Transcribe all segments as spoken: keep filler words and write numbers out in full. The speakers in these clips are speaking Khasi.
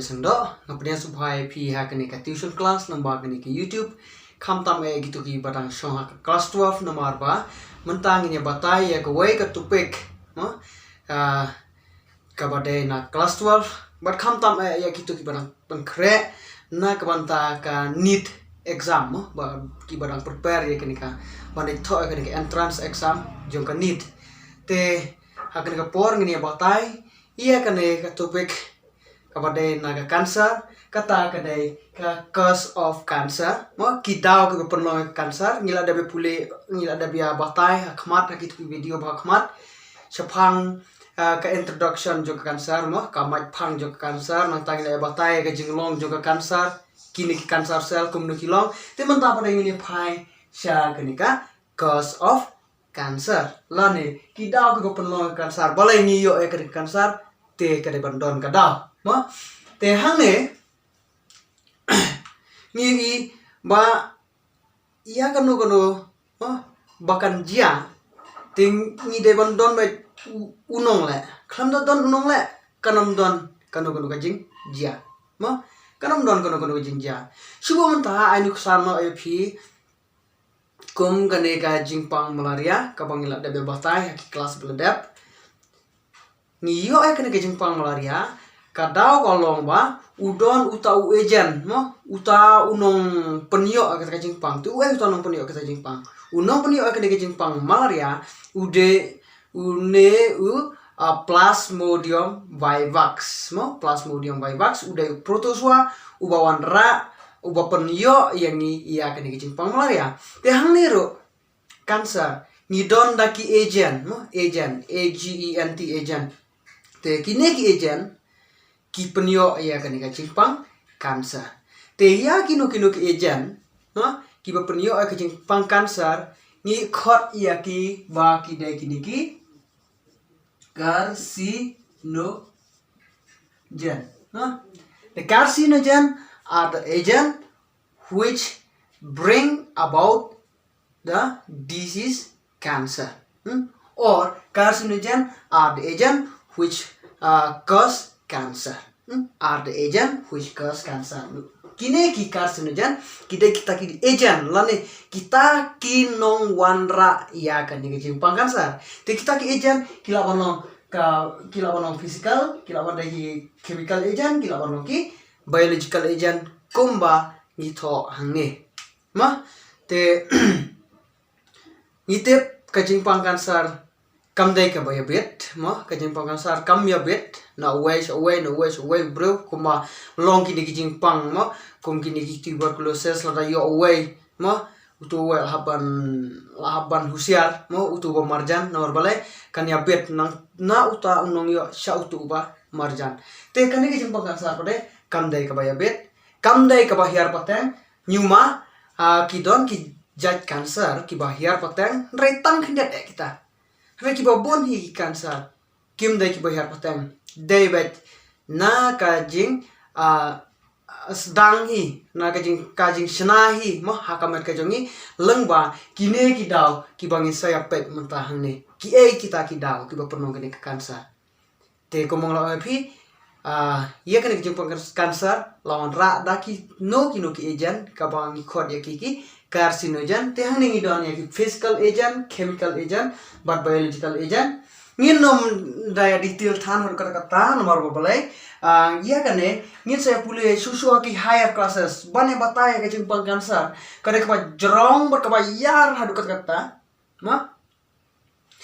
Sngewbha nga pdiang sngewbha ïa phi ha kane ka tuition class lyngba kane ka YouTube. Khamtam eh ïa kito kiba dang shong ha ka class twelve namar ba mynta ngin ïa batai ïa kawei ka topic, mo, ah, kaba dei na class twelve. Bad khamtam eh ïa kito kiba dang pynkhreh na ka bynta ka NEET exam, mo, ba kiba dang prepare ïa kane ka, ban dei thoh ïa kane ka entrance exam jong ka NEET. Te ha kane ka por ngin ïa batai ïa kane ka topic kaba dei na ka cancer, kata ka dei ka cause of cancer. Mo, ki daw kiba pynlong ïa ka cancer, ngi la dep ïa pule, ngi la dep ïa batai ha khmat ha kito ki video ba ha khmat shaphang, ah, ka introduction jong ka cancer, mo, ka maitphang jong ka cancer, nangta ngi la ïa batai ïa ka jinglong jong ka cancer, kine ki cancer cell kumno ki long. Te mynta pat ngin ïa phai sha kane ka cause of cancer lane ki daw kiba pynlong ïa ka cancer. Balei ngi ïoh ïa ka cancer? Te ka dei ban don ka daw, mo. Te hangne ngi ïohi ba ïa kano kano, mo, ba kan jia, te ngi dei ban don beit u, u nongleh. Khlem da don u nongleh kan ym don kano kano ka jingjia, mo, kan ym don kano kano ka jingjia. Shuh mynta ai nuksan noh ïa phi kum kane ka jingpang malaria kaba ngi la dep ïa batai ha ki class ba la dep. Ngi ïoh ïa kane ka jingpang malaria, ka daw ka long ba u don uta u agent, mo, uta u nongpynïoh ïa kata ka jingpang. Te uei uta u nongpynïoh ïa kata ka jingpang? U nongpynïoh ïa kane ka jingpang malaria u dei, une u, ah, Plasmodium vivax, mo, Plasmodium vivax u dei u protozoa uba wanrah, uba pynïoh ïa ngi ïa kane ka jingpang malaria. Te hangne ruh cancer ngi don da ki agent, mo, agent, A G E N T, agent. Te kine ki agent ki pynïoh ïa kane ka jingpang cancer. Te ïa kino kino ki agent, mo, kiba pynïoh ïa ka jingpang cancer ngi khot ïa ki ba ki dei kine ki carcinogen, mo. The carcinogen are the agent which bring about the disease cancer. Hmm? Or carcinogen are the agent which, uh, cause cancer. Hmm? Are the agent which cause cancer. Kine ki carcinogen ki dei kita ki agent lane kita ki nongwanrah ïa kane ka jingpang cancer. Te kita ki agent ki lah ban long ka, ki lah ban long physical, ki lah ban dei ki chemical agent, ki lah ban long ki biological agent kumba ngi thoh hangne. Mo, te ngi tip ka jingpang cancer kam dei kaba ïabit, mo, ka jingpang cancer kam ïabit na uwei sha uwei, na uwei sha uwei u briew, kumba long kine ki jingpang, mo, kum kine ki tuberculosis, lada ïoh uwei, mo, uto uwei la hap ban, la hap ban husiar, mo, uto uba marjan, namar balei kan ïabit na, na uta u nongïoh sha uto uba marjan. Te kane ka jingpang cancer pat de kam dei kaba ïabit, kam dei kaba hiar pateng, ñiuma, ah, ki don ki jait cancer kiba hiar pateng, hynrei tang khyndiat eh kita. Hynrei kiba bun hi ki cancer kim dei kiba hiar pateng. Dei beit na ka jing, ah, sdang hi, na ka jing, ka jingshna hi, mo, ha ka met ka jong ngi, lyngba kine ki daw kiba ngin sa ïa peit mynta hangne. Kiei kita ki daw kiba pynlong kane ka cancer? Te kumba nga la ong ïa phi, ah, ïa kane ka jingpang cancer la wanrah da kino kino ki agent kaba ngi khot ïa ki ki carcinogen. Te hangne ngi don ïa ki physical agent, chemical agent bad biological agent. Ngin nym da ïa detail than haduh katta katta namar ba balei, ah, ïa kane ngin sa ïa pule shuh shuh ha ki higher classes ban ïa batai ïa ka jingpang cancer ka dei kaba jrong bad kaba ïar haduh katta katta. Mo?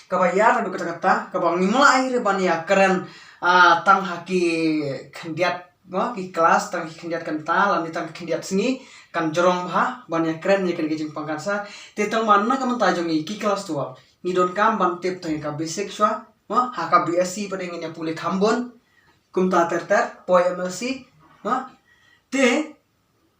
Kaba ïar haduh katta katta, kaba ngim lah hi ruh ban ïa kren, ah, tang ha ki khyndiat, mo, ki class, tang ki khyndiat kynta lane tang ki khyndiat sngi, kan jrong bha ban ïa kren ïa kane ka jingpang cancer. Te tang ba na ka bynta jong ngi ki class twelve ngi donkam ban tip tang ïa ka basic shuwa, mo, ha ka B S C pat de ngin ïa pule kham bun, kumta ter ter, poi M S C, mo. Te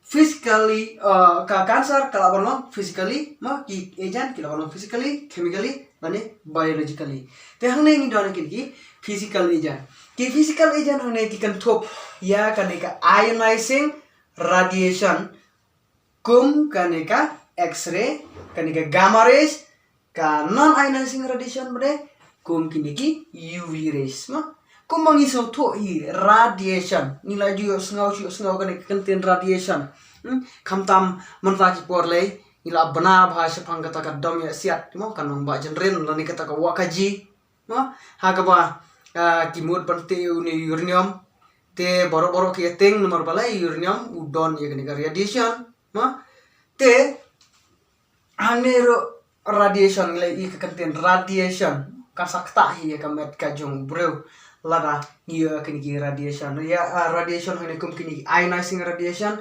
physically, uh, ka cancer ka lah ban long physically, mo, ki agent ki lah ban long physically, chemically lane biologically. Te hangne ngi don kine ki physical agent. Ki physical agent hangne ki kynthup ïa kane ka ionizing radiation, kum kane ka X-ray, kane ka gamma rays, ka non ionizing radiation pat de kum kine ki U V rays, mo. Kumba ngi sngewthuh hi radiation, ngi la ju ïohsngew, ju ïohsngew kane ka kyntien radiation. Hmm? Khamtam mynta ki por lei ngi la bna bha shaphang kata ka dom ïa siat, mo, ka nongbah jynrin lane kata ka wah kaji, mo, ha kaba, ah, ki mut ban teh ïa une uranium. Te baroh baroh ki ïa tieng namar balei? Uranium u don ïa kane ka radiation, mo. Te hangne ruh radiation, ngi la ïohi ka kyntien radiation, kan sa ktah hi ïa ka met ka jong u briew lada ngi ïoh kine ki radiation. Ïa, ah, radiation hangne kum kine ki ionizing radiation,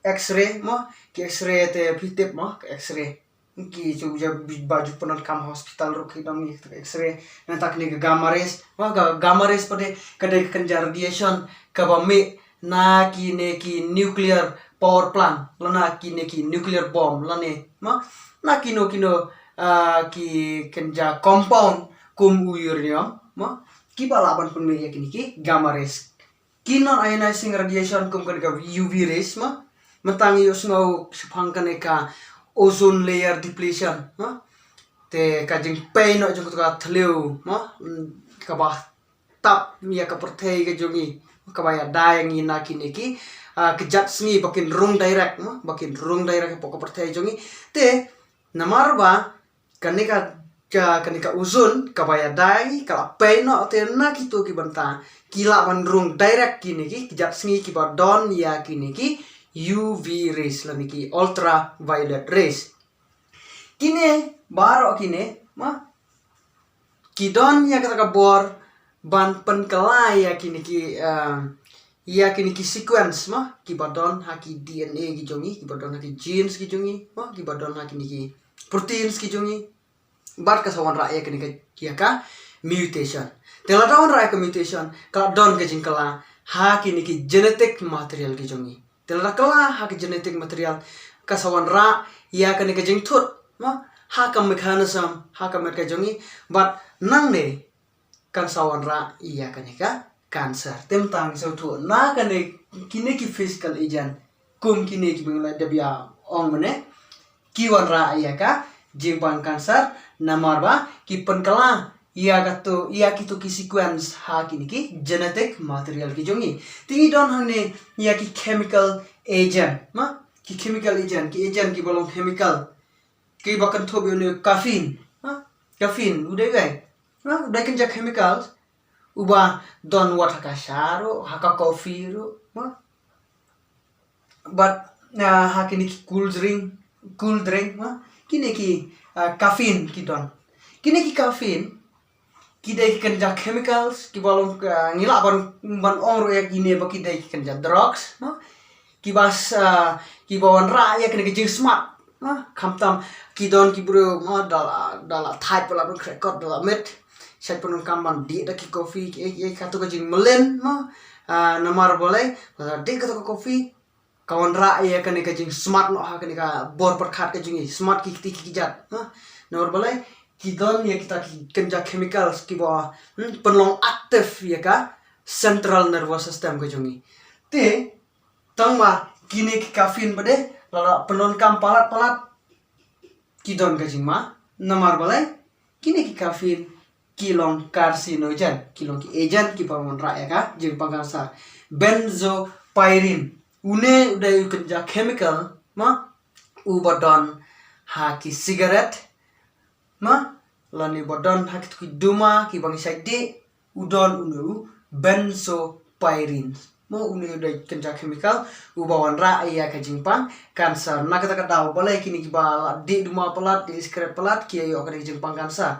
X-ray, mo, ki X-ray te phi tip, mo, ka X-ray. Ki ju ja bi-, ba ju pyndonkam ha hospital ruh ki don ïa ka X-ray. Nangta kine ki gamma rays, mo, ka gamma rays pat de ka dei ka kynja radiation kaba mih na kine ki nuclear power plant, lane na kine ki nuclear bomb, lane, mo, na kino kino, ah, ki kynja compound kum u uranium, mo, kiba lah ban pynmih ïa kine ki gamma rays. Ki non-ionizing radiation kum kane ka U V rays, mo, mynta ngi ïohsngew shaphang kane ka ozone layer depletion, mo. Te ka jingpei noh jong kata ka thliew, mo, mm, kaba tap ïa ka pyrthei ka jong ngi, kaba ïada ïa ngi na kine ki, ah, kjat sngi ba kin rung direct, mo, ba kin rung direct hapoh ka pyrthei jong ngi. Te namar ba kane ka, ka, kane ka ozone kaba ïada ïa ngi ka la pei noh, te na kito ki bynta ki lah ban rung direct kine ki kjat sngi kiba don ïa kine ki U V rays lane ki ultraviolet rays. Kine baroh kine, mo, ki don ïa kata ka bor ban pynkylla ïa kine ki, ah, ïa kine ki sequence, mo, kiba don ha ki D N A ki jong ngi, kiba don ha ki genes ki jong ngi, mo, kiba don ha kine ki proteins ki jong ngi. Bad ka sa wanrah ïa kane ka, ïa ka mutation. Te lada wanrah ïa ka mutation, ka don ka jingkylla ha kine ki genetic material ki jong ngi. Te lada kylla ha ka genetic material, ka sa wanrah ïa kane ka jingthut, mo, ha ka mechanism, ha ka met ka jong ngi. Bad nangne kan sa wanrah ïa kane ka cancer. Te mynta ngi sngewthuh na kane, kine ki physical agent, kum kine kiba ngi la dep ïa ong mynne, ki wanrah ïa ka jingpang cancer namar ba ki pynkylla ïa kato, ïa kito ki sequence ha kine ki genetic material ki jong ngi. Te ngi don hangne ïa ki chemical agent, mo, ki chemical agent, ki agent kiba long chemical, kiba kynthup ïa une u caffeine, mo. Caffeine u dei kaei? Mo, u dei kynja chemicals uba don wat ha ka sha ruh, ha ka coffee ruh, mo. Bad, ah, ha kine ki cool drink, cool drink, mo, kine ki, ah, caffeine ki don. Kine ki caffeine ki dei ki kynja chemicals kiba long, ah, ngi lah ban, ban ong ruh ïa kine ba ki dei ki kynja drugs, mo. Kiba s-, ah, kiba wanrah ïa kine ki jingsmart, mo. Khamtam ki don ki briew, mo, da la, da la thait palat ban khreh kot, da la miet, shait pyndonkam ban dih da ki coffee, ki, ki, kato ka jingmlien, mo. Ah, namar balei? Lada dih kato ka coffee, ka wanrah ïa kane ka jingsmart noh ha kane ka bor pyrkhat ka jong ngi, smart ki kti ki kjat, ha. Namar balei? Ki don ïa kita ki kynja chemicals kiba, hmm, pynlong active ïa ka central nervous system ka jong ngi. Te tang ba kine ki caffeine pat de lada pyndonkam palat palat ki don ka jingma, namar balei? Kine ki caffeine ki long carcinogen, ki long ki agent kiba wanrah ïa ka jingpang cancer. Benzopyrene, une u dei u kynja chemical, mo, uba don ha ki cigarette, mo, lane uba don ha kito ki duma kiba ngi shait dih, u don une u benzopyrene, mo, une u dei kynja chemical uba wanrah ïa ka jingpang cancer. Na kata ka daw balei kine kiba la dih duma palat, dih cigarette palat, ki ïoh ka dei jingpang cancer?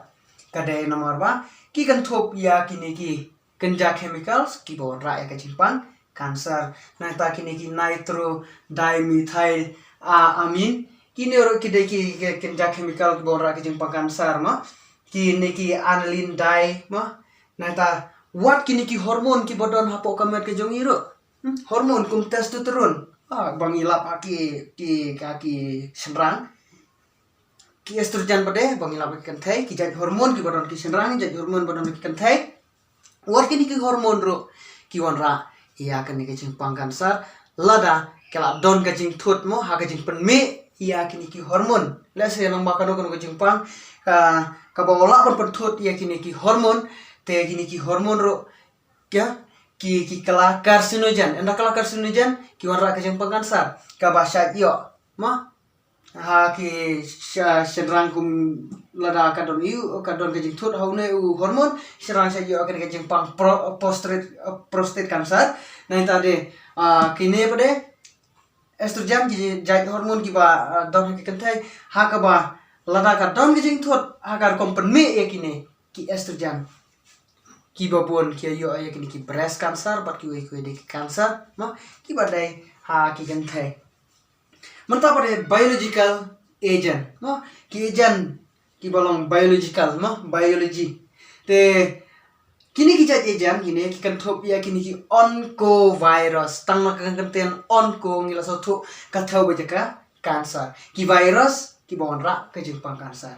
Ka dei namar ba ki kynthup ïa kine ki kynja chemicals kiba wanrah ïa ka jingpang cancer. Nangta kine ki nitrodimethyl, ah, amine, kine ruh ki dei ki, ki kynja chemical kiba wanrah ïa ka jingpang cancer, mo. Kine ki aniline di, mo. Nangta wat kine ki hormone kiba don hapoh ka met ka jong ngi ruh. Hmm? Hormone kum testosterone, ah, ba ngi lap ha ki, ki, ha ki shynrang. Ki estrogen pat de ba ngi lap ha ki kynthei, ki jait hormone kiba don ki shynrang, jait hormone ba don ki kynthei. Wat kine ki hormone ruh ki wanrah ïa kane ka jingpang cancer lada ki la don ka jingthut, mo, ha ka jingpynmih ïa kine ki hormone. Lehse lyngba kano kano ka jingpang, ka, kaba u lah ban pynthut ïa kine ki hormone, te kine ki hormone ruh kya ki ki kylla carcinogen. Ynda kylla carcinogen ki wanrah ka jingpang cancer kaba shait ïoh, ma, ha ki sha- shynrang kum lada ka don ïoh ka don ka jingthut ha une u hormone, shynrang shait ïoh kane ka jingpang pro- prostate, prostate cancer. Nangta de, ah, kine pat de estrogen ki jait hormone kiba, ah, don ha ki kynthei, ha kaba lada ka don ka jingthut ha ka rukom pynmih ïa kine ki estrogen, kiba bun ki ïoh ïa kine ki breast cancer bad kiwei kiwei de ki cancer, ma, kiba dei ha ki kynthei. Mynta pat de biological agent, ma, ki agent kiba long biological, ma, biology. Te kine ki jait agent kine ki kynthup ïa kine ki oncovirus. Tang ma ka kyntien onco ngi la sngewthuh ka thew bad ka cancer. Ki virus kiba wanrah ka jingpang cancer.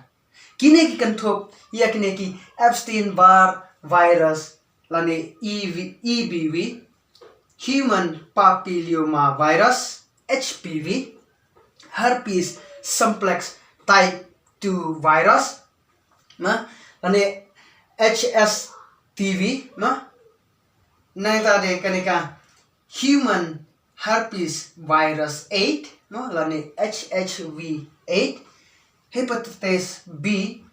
Kine ki kynthup ïa kine ki Epstein-Barr virus, lane E V, E B V, human papilloma virus, H P V, herpes simplex type two virus, ma, lane H S T V, ma, nangta de kane ka human herpes virus eight, ma, lane H H V eight, hepatitis B,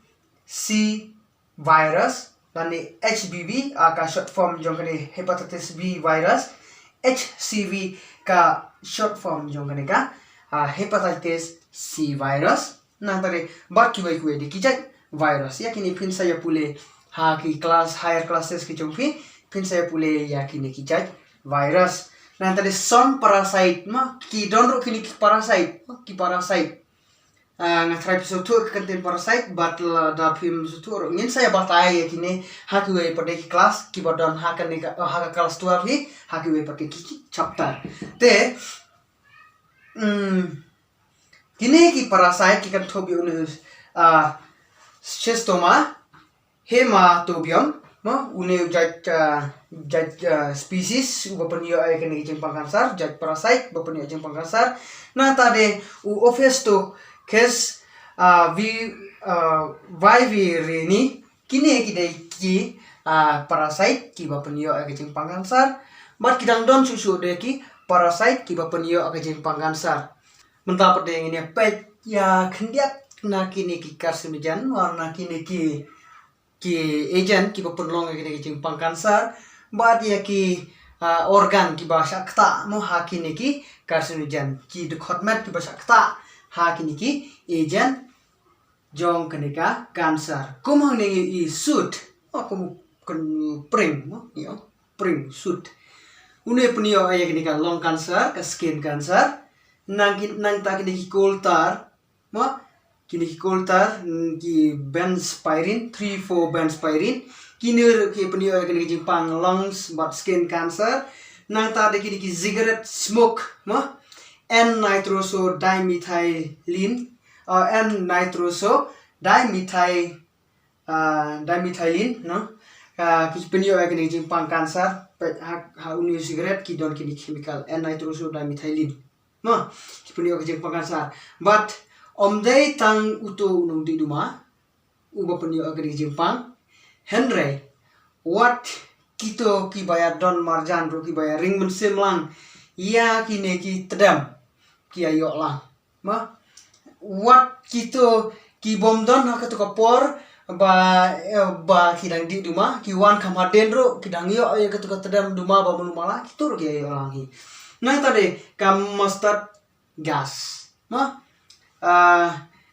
C virus, lane H B V, ah, ka short form jong kane hepatitis B virus, H C V ka short form jong kane ka, ah, hepatitis C virus. Nangta de bad kiwei kiwei de ki jait virus. Ïa kine phin sa ïa pule ha ki class, higher classes ki jong phi, phin sa ïa pule ïa kine ki jait virus. Nangta de some parasite, ma, ki don ruh kine ki parasite, ma, ki parasite. Ah, nga tharai phi sngewthuh ka kyntien parasite, bad lada phim sngewthuh ruh ngin sa ïa batai ïa kine ha kiwei pat de ki class kiba don ha kane ka, ha ka class twelve hi, ha kiwei pat de ki chapter. Te, mm, kine ki parasite ki kynthup ïa une u, ah, schistoma, hematobium, ma, une u jait, ah, jait, ah, species uba pynïoh ïa kane ka jingpang cancer, jait parasite ba pynïoh jingpang cancer. Nangta de u Ophiuchthys, ah, vi- ah, viverrini, kine ki dei ki, ah, parasite kiba pynïoh ïa ka jingpang cancer. Bad ki dang don shuh shuh de ki parasite kiba pynïoh ïa ka jingpang cancer. Mynta pat de ngin ïa peit ïa khyndiat na kine ki carcinogen, wa na kine ki, ki agent kiba pynlong ïa kine ki jingpang cancer, bad ïa ki, ah, organ kiba shah ktah, mo, ha kine ki carcinogen, ki dkhot met kiba shah ktah ha kine ki agent jong kane ka cancer. Kum hangne ngi ïohi soot, mo, kum, kum pring, mo, ïoh, pring, soot. Une pynïoh ïa kane ka lung cancer, ka skin cancer. Nang ki, nangta kine ki coal tar, mo, kine ki coal tar, mm, ki benzpyrin, three four benzpyrin. Kine ruh ki pynïoh ïa kane ka jingpang lungs bad skin cancer. Nangta de kine ki cigarette smoke, mo, N-nitrosodimethyl, ah, N-nitrosodimethyl, ah, dimethyl, no? Ah, ki pynïoh ïa kane ka jingpang cancer, peit ha, ha une u cigarette ki don kine ki chemical, N-nitrosodimethyl. Mo, ki pynïoh ïa ka jingpang cancer. Bad ym dei tang uto u nongdih duma uba pynïoh ïa kane ka jingpang. Hynrei wat kito kiba ïa don marjan ruh, kiba ïa ring mynsiem lang ïa kine ki tdem, ki ïa ïoh lang. Mo, wat kito ki bym don ha kato ka por ba, eh, ba ki dang dih duma, ki wan kham hadien ruh ki dang ïoh ïa kato ka tdem duma ba mluh mala, kito ruh ki ïa ïoh lang hi. Nangta de ka mustard gas. Mo, ah,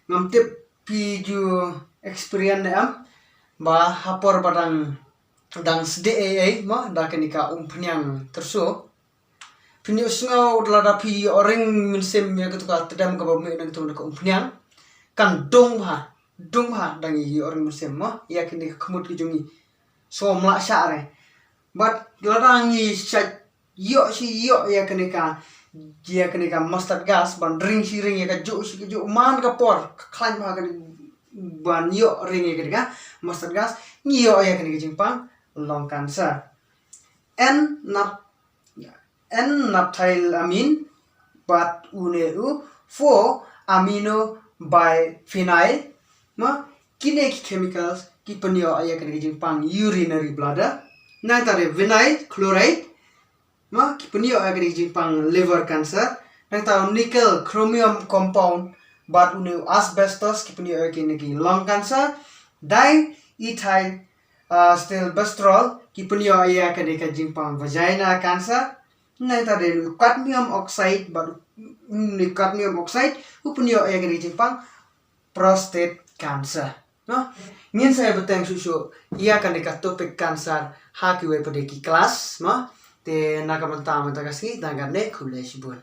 ngam tip phi ju experience ne em, ba ha por ba dang, dang sdie ei ei, mo, da kane ka umphniang tyrso, phin ïohsngew lada phi ïoh ring mynsiem ïa kato ka tdem kaba mih na kato ka umphniang, kan dung bha, dung bha da ngi ïoh ring mynsiem, mo, ïa kine ki khmut ki jong ngi. So, ym lah shah re. Bad lada ngi shait ïoh shi ïoh ïa kane ka, ïa kane ka mustard gas, ban ring shi ring ïa kajuh shi kajuh man ka por, ka khlaiñ bha kane, ban ïoh ring ïa kane ka mustard gas, ngi ïoh ïa kane ka jingpang lung cancer. N-nap-, N-naphthylamine bad une u four aminobiphenyl, mo, kine ki chemicals ki pynïoh ïa kane ka jingpang urinary bladder. Nangta de vinyl chloride, ma, ki pynïoh ïa kane ka jingpang liver cancer. Nangta u nickel chromium compound bad une u asbestos ki pynïoh ïa kine ki lung cancer. Diethyl uh, stilbestrol ki pynïoh ïa kane ka jingpang vagina cancer. Nangta de u cadmium oxide bad u cadmium oxide u pynïoh ïa kane ka jingpang prostate cancer. No? Ngin sa ïa bteng shuh shuh ïa kane ka topic cancer ha kiwei pat de ki class, ma. Te na ka bynta mynta ka sngi tang katne, khublei shibun.